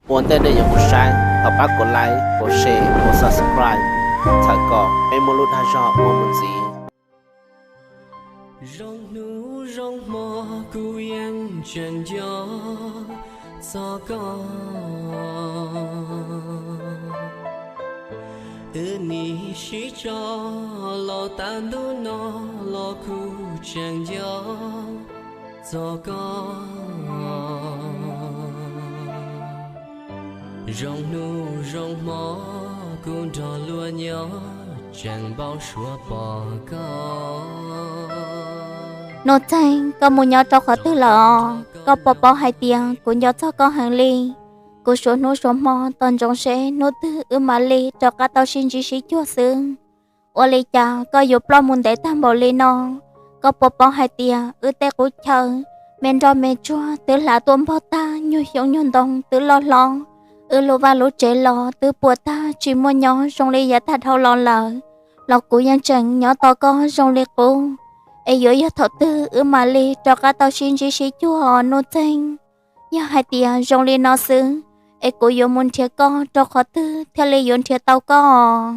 Ua ntej nej yuav mus saib, thov pab kom like, kom share, kom subscribe, txhawm kom peb muaj lub dag zog ua mus ntxiv. Zoo hnub zoo hmo kuv yeej tseem nco txog koj. Wb nim sib tso los tas ntuj no los kuv tseem nco txog koj. Zoo hnub zoo hmo kuv nrog luag nyob tseem npau suav pom koj. Nuj Txeeg, koj mus nyob rau qhov twg lawm os? Koj puas paub hais tias kuv nco txog koj heev li. Kuv suav hnub suav hmo tos ntsoov seb hnub twg wb mam li rov qab tau sib ntsib sib cuag xwb. Ua li cas koj yuav ploj mus ntev tag npaum li no? Koj puas paub hais tias wb tej qub chaw me nroj me tsuag twb hlav tuaj npog tag, nyuag xyoob nyuag ntoo twb loj hlob, wb lub vaj lub tsev los twb puas tag tsis muaj nyob zoo li yav tag dhau los lawm, los kuv yeej tseem nyob tos koj zoo li qub. Es yuav yog thaum twg wb mam li rov qab tau sib ntsib sib cuag os Nuj Txeeg? Yog hais tias zoo li no xwb, es kuv yuav mus nrhiav koj rau qhov twg thiaj li yuav nrhiav tau koj?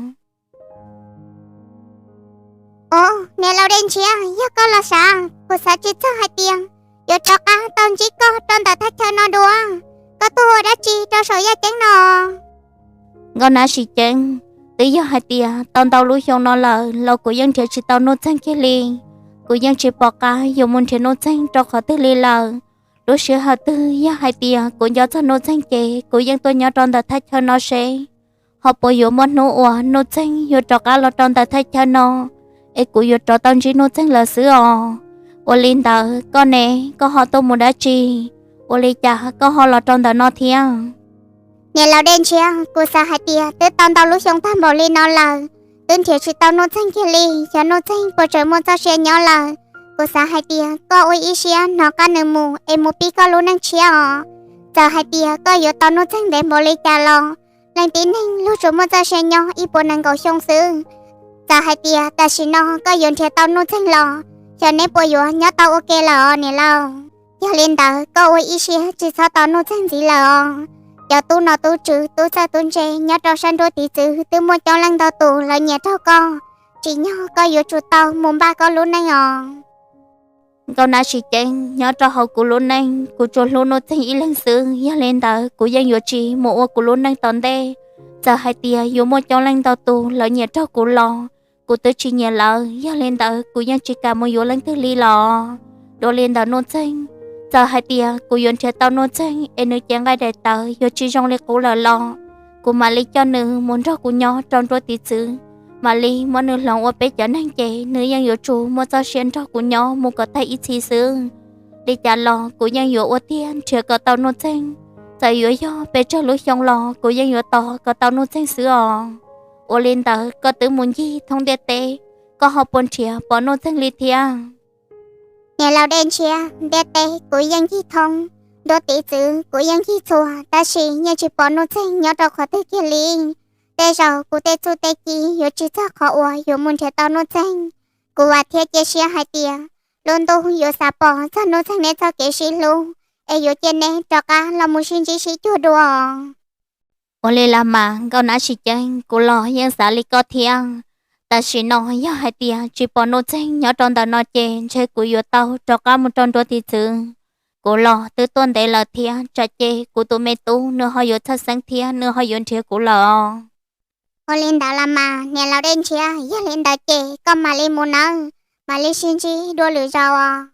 Os, niam laus Dej Ntshiab, yog koj los sav, kuv xav tsis txog hais tias yuav rov qab tau ntsib koj rau ntawm thaj chaw no dua. Koj tuaj ua dab tsi rau saum yaj ceeb no? Nkauj Nab Sim Ceeb, twb yog hais tias tau ntau lub xyoo no lawm los kuv yeej nrhiav tsis tau Nuj Txeeg kiag li. Kuv yeej tsis pom qab yuav mus nrhiav Nuj Txeeg rau qhov twg li lawm. Lub sij hawm twg yog hais tias kuv nco txog Nuj Txeeg ces kuv yeej tuaj nyob rau ntawm thaj chaw no seb ho puas yuav muaj hnub uas Nuj Txeeg yuav rov qab los rau ntawm thaj chaw no, es kuv yuav rov tau ntsib Nuj Txeeg lawm xwb os. Ua li ntawd koj ne, koj ho tuaj mus dab tsi? Ua li cas koj ho los rau ntawm no thiab? Niam laus Dej Ntshiab, kuv xav hais tias twb tau ntau lub xyoo tag npaum li no lawm, twb nrhiav tsis tau Nuj Txeeg kiag li. Xyov Nuj Txeeg puas tseem muaj txoj sia nyob lawm. Kuv xav hais tias koj ua ib siab hnov qab nws mus es mus pib koj lub neej tshiab os. Txawm hais tias koj yuav tos Nuj Txeeg ntev npaum li cas los leej tib neeg luag tsuas muaj txoj sia nyob ib puas nees nkaum xyoo xwb. Txawm hais tias tam sim no koj yuav nrhiav tau Nuj Txeeg los xyov neb puas yuav nyob tau ua ke lawm os niam laus. Yog li ntawd koj ua ib siab tsis txhob tos Nuj Txeeg ntxiv lawm os. Cov tub nom tub tswv tub txawj tub ntse nyob rau sab nruab tiv txwv twb muaj coob leej ntau tus lawv nyiam raug koj, tsim nyog koj yuav tsum tau mus npaj koj lub neej os. Nkauj Nab Sim Ceeb, nyob rau hauv kuv lub neej kuv tsuas hlub Nuj Txeeg ib leeg xwb, yog li ntawd kuv yeej yuav tsis mus ua kuv lub neej tom ntej. Txawm hais tias yuav muaj coob leej ntau tus lawv nyiam raug kuv los kuv twb tsis nyiam lawv, yog li ntawd kuv yeej tsis kam mus yuav leej twg li los. Dua li ntawd Nuj Txeeg, txawm hais tias kuv yuav nrhiav tau Nuj Txeeg es nws cev nqaij daim tawv yuav tsis zoo li qub lawm los kuv mam li coj nws mus nrog kuv nyob rau nruab tiv txwv, mam li muab nws hloov ua peb cov neeg ces nws yeej yuav tsum muaj txoj sia nrog kuv nyob mus kom tag ib txhis xwb. Li cas los kuv yeej yuav ua tiag nrhiav kom tau Nuj Txeeg. Txawm yuav yog pes tsawg lub xyoo los kuv yeej yuav tos kom tau Nuj Txeeg xwb os. Ua li ntawd koj twb mus ncig thoob ntiaj teb, koj ho puas nrhiav pom Nuj Txeeg li thiab? Niam laus Dej Ntshiab, ntiaj teb kuv yeej ncig thoob, nruab tiv txwv kuv yeej ncig txhua, tab sis yeej tsis pom Nuj Txeeg nyob rau qhov twg kiag li. Tej zaum kuv tej txuj tej ci yuav tsis txog qhov uas yuav mus nrhiav tau Nuj Txeeg. Kuv vam thiab cia siab hais tias lub ntuj yuav xav pom txog Nuj Txeeg neb txoj kev sib hlub, es yuav cia neb rov qab los mus sib ntsib sib cuag dua. Ua li los mas Nkauj Nab Sim Ceeb, kuv los yeej xav li koj thiab. Tam sim no yog hais tias tsis pom Nuj Txeeg nyob rau ntawm no ces ntshe kuv yuav tau rov qab mus rau nruab tiv txwv. Kuv los twb tuaj ntev lawm thiab, tsam ces kuv tus me tub nws ho yuav txhawj xeeb thiab nws ho yuav nrhiav kuv lawm os. Ua li ntawd los mas niam laus Dej Ntshiab, yog li ntawd ces koj mam li mus nawb, mam li sib ntsib dua lwm zaus os.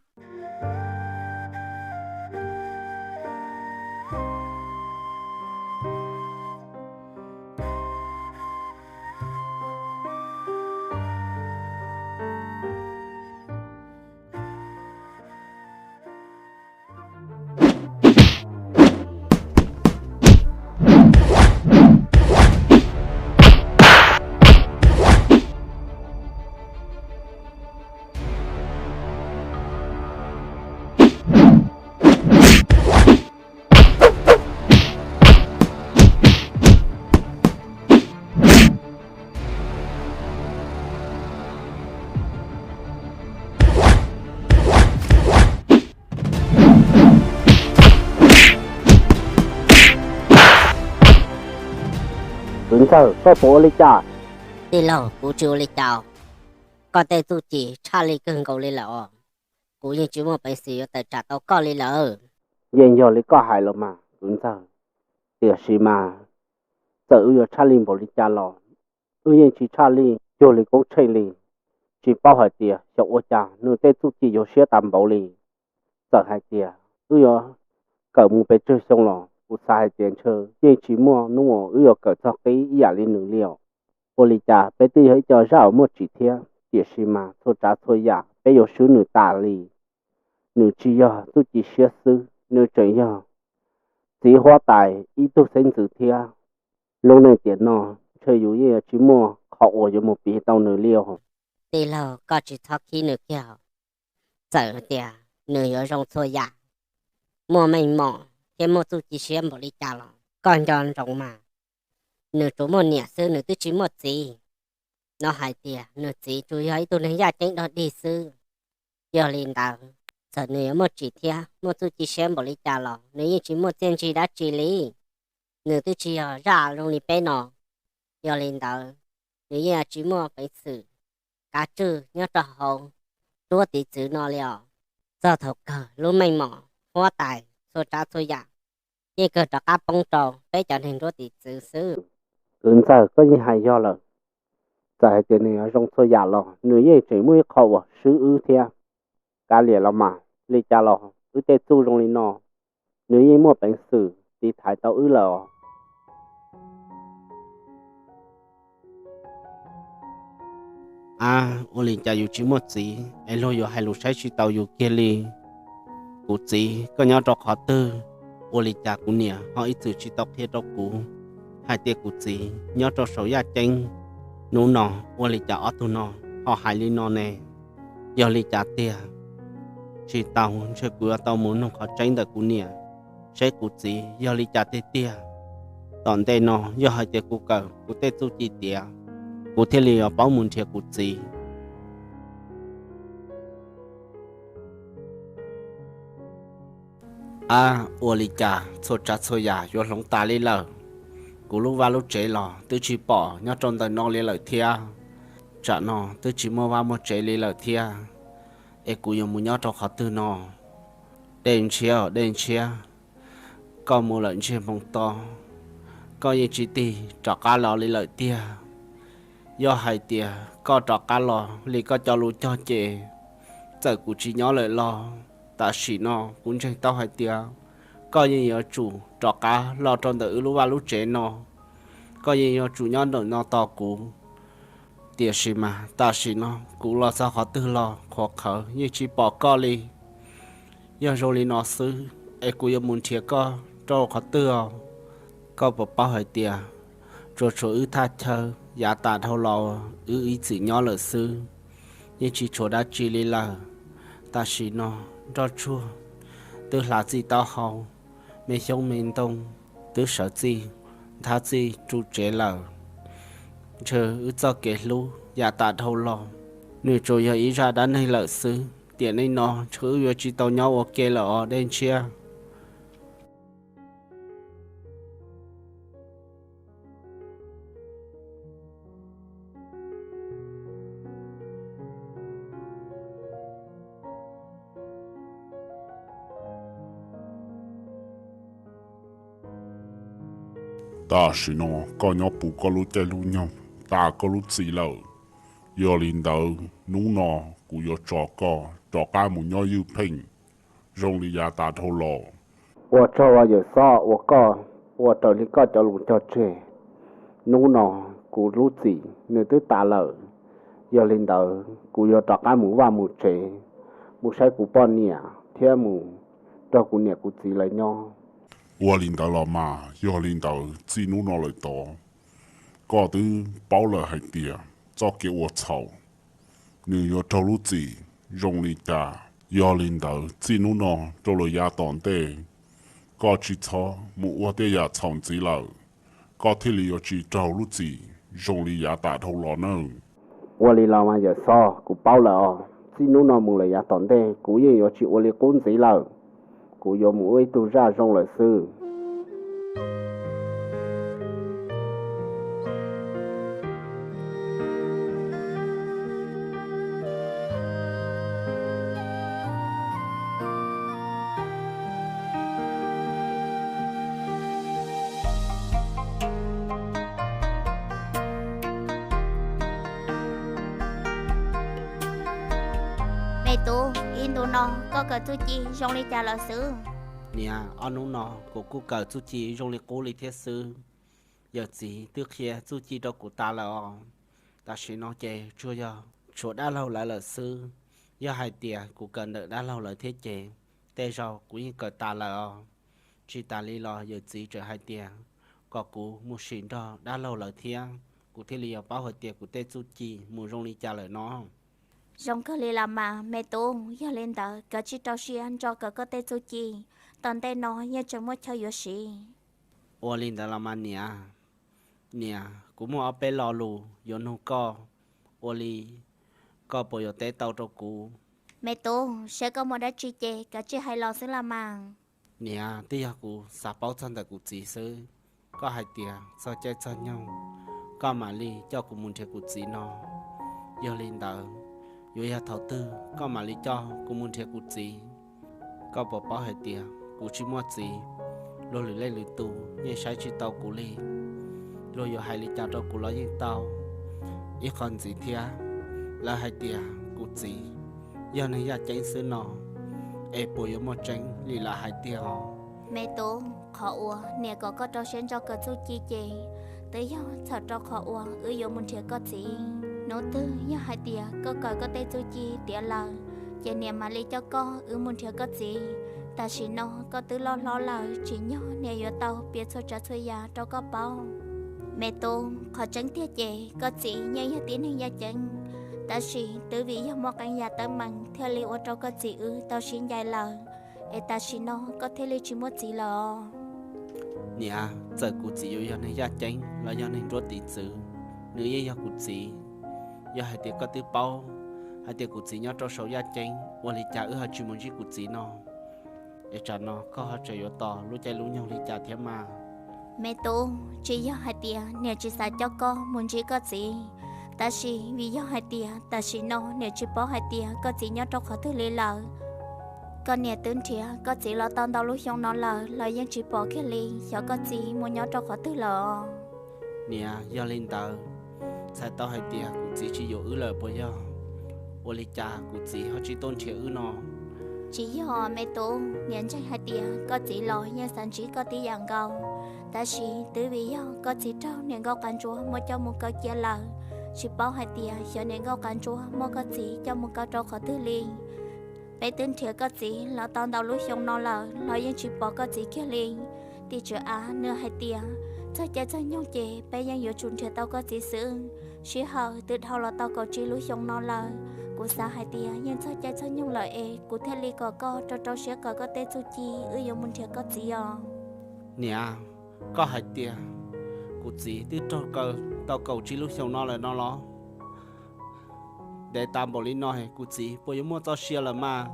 Kwv ntxawg, koj puas ua li cas? Tij laug, kuv tsis ua li cas. Koj tej txuj ci tshaj lij kawg nkaus li lawm os. Kuv yeej tsis muaj peev xwm yuav tawm tsam tau koj li lawm. Yeej yog li koj hais los mas kwv ntxawg, tiam sis mas txawm wb yuav tshaj lij npaum li cas los wb yeej tsis tshaj lij cuag li koob tsheej li. Tsis paub hais tias xyov ua cas nws tej txuj ci yuav siab tas npaum li. Txawm hais tias wb yuav kawm mus pes tsawg xyoo los kuv xav hais tias ntshe yeej tsis muaj hnub uas wb yuav kawm txog qib ib yam li nws li os. Ua li cas peb twb yog ib co zaj uas muaj tsim thiab, tiam sis mas txhua tsav txhua yam peb yuav swb nws tas li. Nws tsis yog txuj ci siab xwb, nws tseem yog txiv huab tais ib tug xeeb ntxwv thiab. Lub neej tiam no ntshe yus yeej yuav tsis muaj qhov uas yuav mus piv tau nws li os. Tij laug, koj tsis txhob khib nws kiag. Txawm tias nws yuav zoo txhua yam, muaj meej mom thiab muaj txuj ci siab npaum li cas los koj nco ntsoov mas, nws tsuas muaj niam xwb, nws twb tsis muaj txiv. No hais tias nws txiv tsuas yog ib tug neeg yaj ceeb dog dig xwb. Yog li ntawd, txawm nws yuav muaj tsim thiab muaj txuj ci siab npaum li cas los nws yeej tsis muaj txiaj ntsig dab tsi li. Nws twb tsis yog zaj zoo li peb no. Yog li ntawd, nws yeej tsis muaj peev xwm kav tswj nyob rau hauv nruab tiv txwv no li os. Txog thaum kawg lub meej mom, huab tais, txhua tsav txhua yam yeej kawg rov qab poob rau peb cov neeg nruab tiv txwv xwb. Kwv ntxawg, koj yeej hais yog lawm. Txawm hais tias nws yuav zoo txhua yam los nws yeej tseem muaj ib qho uas swb wb thiab. Kav liam los mas, li cas los wb tej txuj zoo li no, nws yeej muaj peev xwm tiv thaiv tau wb lawm os. Ab, ua li cas yus tsis muaj txiv es luag yuav hais lus saib tsis taus yus kiag li? Kuv txiv, koj nyob rau qhov twg? Ua li cas kuv niam ho ib txwm tsis tau qhia rau kuv hais tias kuv txiv nyob rau saum yaj ceeb? Hnub no ua li cas ob tug no ho hais li no ne? Yog li cas tiag? Tsis tau, ntshe kuv yuav tau mus nug qhov tseeb ntawm kuv niam, seb kuv txiv yog li cas tiag tiag. Tom ntej no yog hais tias kuv kawm kuv tej txuj ci tiav, kuv thiaj li yuav paub mus nrhiav kuv txiv. Ab, ua li cas txhua tsav txhua yam yuav hloov tas li lawm? Kuv lub vaj lub tsev los twb tsis pom nyob rau ntawm no li lawm thiab. Tsam no twb tsis muaj vaj muaj tsev li lawm thiab, es kuv yuav mus nyob rau qhov twg no? Dej Ntshiab, Dej Ntshiab, koj mus lawm ntsiag moo to, koj yeej tsis tig rov qab los li lawm tiag. Yog hais tias koj rov qab los li koj cov lus cog ces, txawm kuv tsis nyob lawm los tam sim no kuv ntseeg tau hais tias koj yeej yuav tsum rov qab los rau ntawm wb lub vaj lub tsev no, koj yeej yuav tsum nyob ntawm no tos kuv. Tiam sis mas tam sim no kuv los txog qhov twg los qhuav qhawv yeej tsis pom koj li. Yog zoo li no xwb es kuv yuav mus nrhiav koj rau qhov twg os? Koj puas paub hais tias tsuas tshuav wb thaj chaw yav tas dhau los wb ib txwm nyob lawm xwb, yeej tsis tshuav dab tsi li lawm. Tam sim no nroj tsuag twb hlav txij taub hau, me xyoob me ntoo twb sawv txij nthab txij ru tsev lawm. Ntshe wb txoj kev hlub yav tas dhau los, nws tsuas yog ib zaj dab neeg lawm xwb. Tiam neej no ntshe wb yuav tsis tau nyob ua ke lawm os Dej Ntshiab. Tam sim no koj nyob puv koj lub caij lub nyoog, tas koj lub txim lawm. Yog li ntawd hnub no kuv yuav tso koj rov qab mus nyob ywj pheej zoo li yav tas dhau los. Ua tsaug Yawm Xob uas koj ua raws li koj cov lus cog tseg. Hnub no kuv lub txim nws twb tas lawm. Yog li ntawd kuv yuav rov qab mus vaj mus tsev, mus saib kuv poj niam thiab mus nrog kuv niam kuv txiv lawv nyob. Ua li ntawd los mas, yog li ntawd txij hnub no lawm tod, koj twb paub lawm hais tias txoj kev ua txhaum nws yuav raug lub txim zoo li cas. Yog li ntawd txij hnub no rau lawm yav tom ntej, koj tsis txhob mus ua tej yam txhaum ntxiv lawm, koj thiaj li yuav tsis raug lub txim zoo li yav tas dhau los nawb. Ua li los mas Yawm Xob, kuv paub lawm os. Txij hnub no mus lawm yav tom ntej kuv yeej yuav tsis ua li qub ntxiv lawm. Kuv yuav mus ua ib tug zaj zoo lawm xwb. Me tub, ib ntu no koj kawm txuj ci zoo li cas lawm xwb? Niam, ob hnub no kuv kuj kawm txuj ci zoo li qub li thiab xwb. Yawm txiv twb qhia txuj ci rau kuv tas lawm os. Tam sim no ces tsuas yog tshuav dab laug lawv lawm xwb. Yog hais tias kuv kawm ntawm dab laug lawv thiab ces tej zaum kuv yeej kawm tas lawm os. Tsis tas li los yawm txiv tseem hais tias kom kuv mus sim nrog dab laug lawv thiab, kuv thiaj li yuav paub hais tias kuv tej txuj ci mus zoo li cas lawm no. Zoo kawg li los mas me tub, yog li ntawd koj tsij rau siab nrog kawm koj tej txuj ci, tom ntej no yeej tseem muaj chaw yuav siv. Ua li ntawd los mas niam. Niam, kuv muaj ob peb lo lus yuav nug koj, ua li koj puas yuav teb tau rau kuv? Me tub, saib koj muaj dab tsi ces koj tsij hais los xwb los mas. Niam, twb yog kuv xav paub txog ntawm kuv txiv xwb. Koj hais tias txog caij txog nyoog koj mam li coj kuv mus nrhiav kuv txiv no, yog li ntawd yuav yog thaum twg koj mam li coj kuv mus nrhiav kuv txiv? Koj puas paub hais tias kuv tsis muaj txiv, luag lwm leej lwm tus yeej saib tsis taus kuv li. Luag yuav hais li cas rau kuv los yeej tau. Ib qho ntxiv thiab, lawv hais tias kuv txiv yog neeg yaj ceeb xwb no, es puas yuav muaj tseeb li lawv hais tiag os? Me tub, qhov uas niam kom koj rau siab ntso kawm txuj ci ces twb yog txhawm rau qhov uas wb yuav mus nrhiav koj txiv. Hnub twg yog hais tias koj kawm koj tej txuj ci tiav lawm, ces niam mam li coj koj wb mus nrhiav koj txiv. Tam sim no koj twb loj hlob lawm, tsim nyog niam yuav tau piav txhua tsav txhua yam rau koj paub. Me tub, qhov tseeb tiag ces koj txiv yeej yog tib neeg yaj ceeb, tab sis twb vim yog muaj qee yam teeb meem thiaj li ua rau koj txiv wb tau sib ncaim lawm, es tam sim no koj thiaj li tsis muaj txiv lawm os. Niam, txawm kuv txiv yuav yog neeg yaj ceeb los yog neeg nruab tiv txwv, nws yeej yog kuv txiv. Yog hais tias koj twb paub hais tias kuv txiv nyob rau saum yaj ceeb, ua li cas wb ho tsis mus ntsib kuv txiv no? Es tsam no koj ho tseem yuav tos lub caij lub nyoog li cas thiab mas? Me tub, tsis yog hais tias niam tsis xav coj koj mus ntsib koj txiv, tab sis vim yog hais tias tam sim no niam tsis paub hais tias koj txiv nyob rau qhov twg li lawm. Koj niam twb nrhiav koj txiv los tau ntau lub xyoo no lawm los yeej tsis pom kiag li xyov koj txiv mus nyob rau qhov twg lawm os. Niam, yog li ntawd txhais tau hais tias kuv txiv tsis yuav wb lawm puas yog? Ua li cas kuv txiv ho tsis tuaj nrhiav wb no? Tsis yog me tub, niam ntseeg hais tias koj txiv los yeej xav ntsib koj tib yam nkaus, tab sis twb vim yog koj txiv raug niam nkauj qav ntsuab muab coj mus kaw cia lawm. Tsis paub hais tias xyov niam nkauj qav ntsuab muab koj txiv coj mus kaw rau qhov twg li. Peb twb nrhiav koj txiv los tau ntau lub xyoo no lawm los yeej tsis pom koj txiv kiag li. Tim tswv av nws hais tias txog caij txog nyoog ces peb yeej yuav tsum nrhiav tau koj txiv xwb. Sij hawm twb dhau los tau kaum tsib lub xyoo no lawm, kuv xav hais tias yeej txog caij txog nyoog lawm es kuv thiaj li kom koj rau rau siab kawm koj tej txuj ci wb yuav mus nrhiav koj txiv os. Niam, koj hais tias kuv txiv twb raug kaw tau kaum tsib lub xyoo no lawm no los? Ntev tas npaum li no kuv txiv puas yuav muaj txoj sia lawm mas?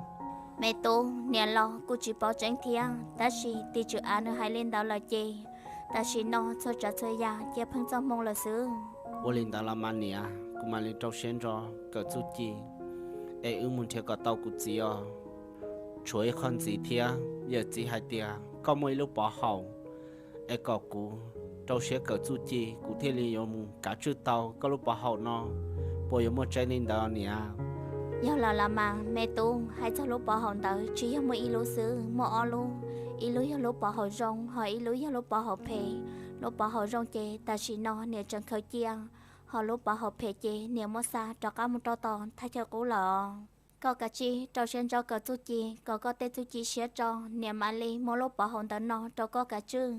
Me tub, niam los kuj tsis paub tseeb thiab, tab sis tim tswv av nws hais li ntawd lawm ces tam sim no txhua tsav txhua yam cia pheej txoj hmoo lawm xwb. Ua li ntawd los mas niam, kuv mam li rau siab ntso kawm txuj ci es wb mus nrhiav kom tau kuv txiv os. Tshuav ib qho ntxiv thiab, yawm txiv hais tias koj muaj ib lub pov haum, es kom kuv rau siab kawm txuj ci kuv thiaj li yuav mus kav tswj tau koj lub pov haum no. Puas yuav muaj tseeb li ntawd niam? Yog lawm los mas me tub, hais txog lub pov haum ntawd tsis yog muaj ib lub xwb, muaj ob lub. Ib lub yog lub pov haum zoo, ho ib lub yog lub pov haum phem. Lub pov haum zoo ces tam sim no niam tseem khaws cia, ho lub pov haum phem ces niam muab xa rov qab mus rau tom thaj chaw qub lawm. Koj kav tsij rau siab ntso kawm txuj ci kom koj tej txuj ci siab tso, niam mam li muab lub pov haum ntawd no rau koj kav tswj.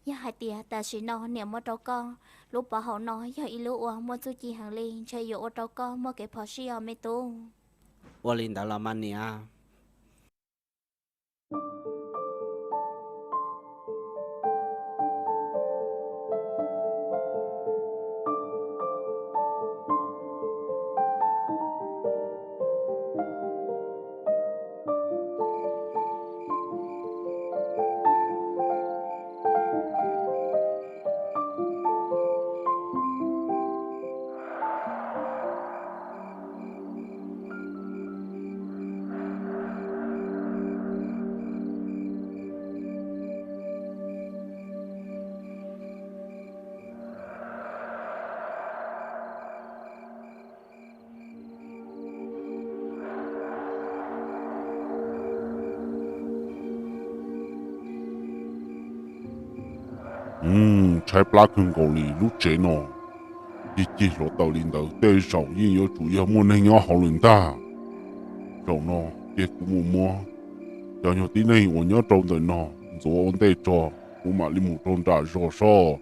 Yog hais tias tam sim no niam muab rau koj, lub pov haum no yog ib lub uas muaj txuj ci heev li, ntshe yuav ua rau koj muaj kev phom sij os me tub. Ua li ntawd los mas niam. Tshaib plab kawg nkaus li lub tsev no. Cig cig hluav taws li ntawd tej zaum yeej yuav tsum yog muaj neeg nyob hauv lawm ntag. Zaum no ces kuv mus muab cov nyuag tib neeg uas nyob rau ntawm no ntxuav ua ntej tso, kuv mam li mus rau nram zos soj.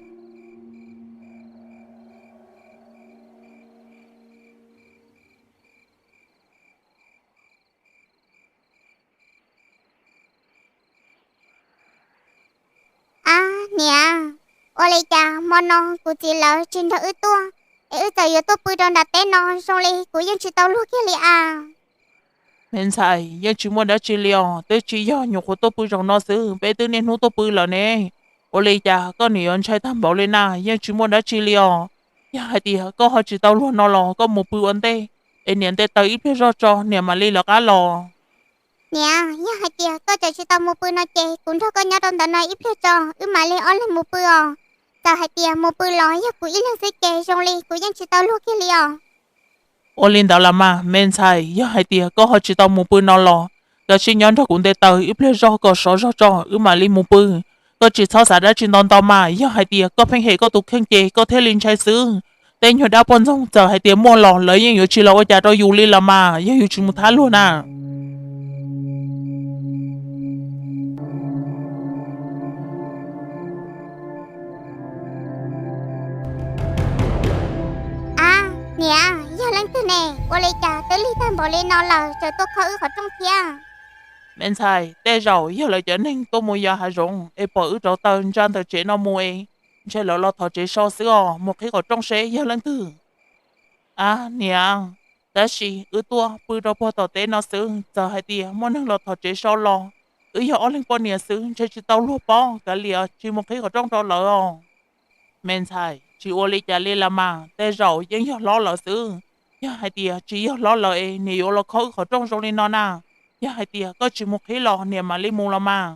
Ab niam, ua li cas hmo no kuv txiv lawv tsis nrog wb tuaj, es wb txawm yuav tuaj pw rau nram teb no zoo li kuv yeej tsis tau luag kiag li as. Me ntxhais, yeej tsis muaj dab tsi li os, twb tsis yog nyuam qhuav tuaj pw zaum no xwb, peb twb niaj hnub tuaj pw lawm ne. Ua li cas koj nim yuav ntshai tag npaum li na? Yeej tsis muaj dab tsi li os. Yog hais tias koj ho tsis tau luag no los koj mus pw ua ntej, es niam nte taws ib pliag zog tso niam mam li lawv qab los. Niam, yog hais tias koj tseem tsis tau mus pw no ces kuv nrog koj nyob rau ntawm no ib pliag tso, wb mam li ob leeg mus pw os. Txawm hais tias mus pw los yog kuv ib leeg xwb ces zoo li kuv yeej tsis tau luag kiag li os. Ua li ntawd los mas me ntxhais, yog hais tias koj ho tsis tau mus pw no los, kav tsij nyob nrog kuv nte taws ib pliag zog kom sov zog tso wb mam li mus pw. Koj tsis txhob xav dab tsi ntau ntau mas, yog hais tias koj pheej hem koj tus kheej ces koj thiaj li ntshai xwb. Tej nyuag dab poj ntxoog txawm hais tias muaj los lawv yeej yuav tsis los ua cas rau yus li los mas, yog yus tsis mus thab luag na. Ab niam, yog leej twg ne? Ua li cas twb lig tag npaum li no lawm tseem tuaj kho wb qhov rooj thiab? Me ntxhais, tej zaum yog lawv cov neeg tuaj mus yos hav zoov es pom wb rauv taws ntsa ntawm tsev no mus es, ntshe lawv los thov tsev so xwb os, mus qhib qhov rooj seb yog leej twg. Ab niam, tab sis wb tuaj pw rau puag tom teb no xwb, txawm hais tias muaj neeg los thov tsev so los, wb yog ob leeg poj niam xwb ntshe tsis tau luag pob, kav liam tsis mus qhib qhov rooj rau lawv os. Me ntxhais, tsis ua li cas li los mas, tej zaum yeej yog hlob lawv xwb. Yog hais tias tsis yog hlob lawv es niam yuav los kho wb qhov rooj zoo li no na. Yog hais tias koj tsis mus qhib los niam mam li mus los mas.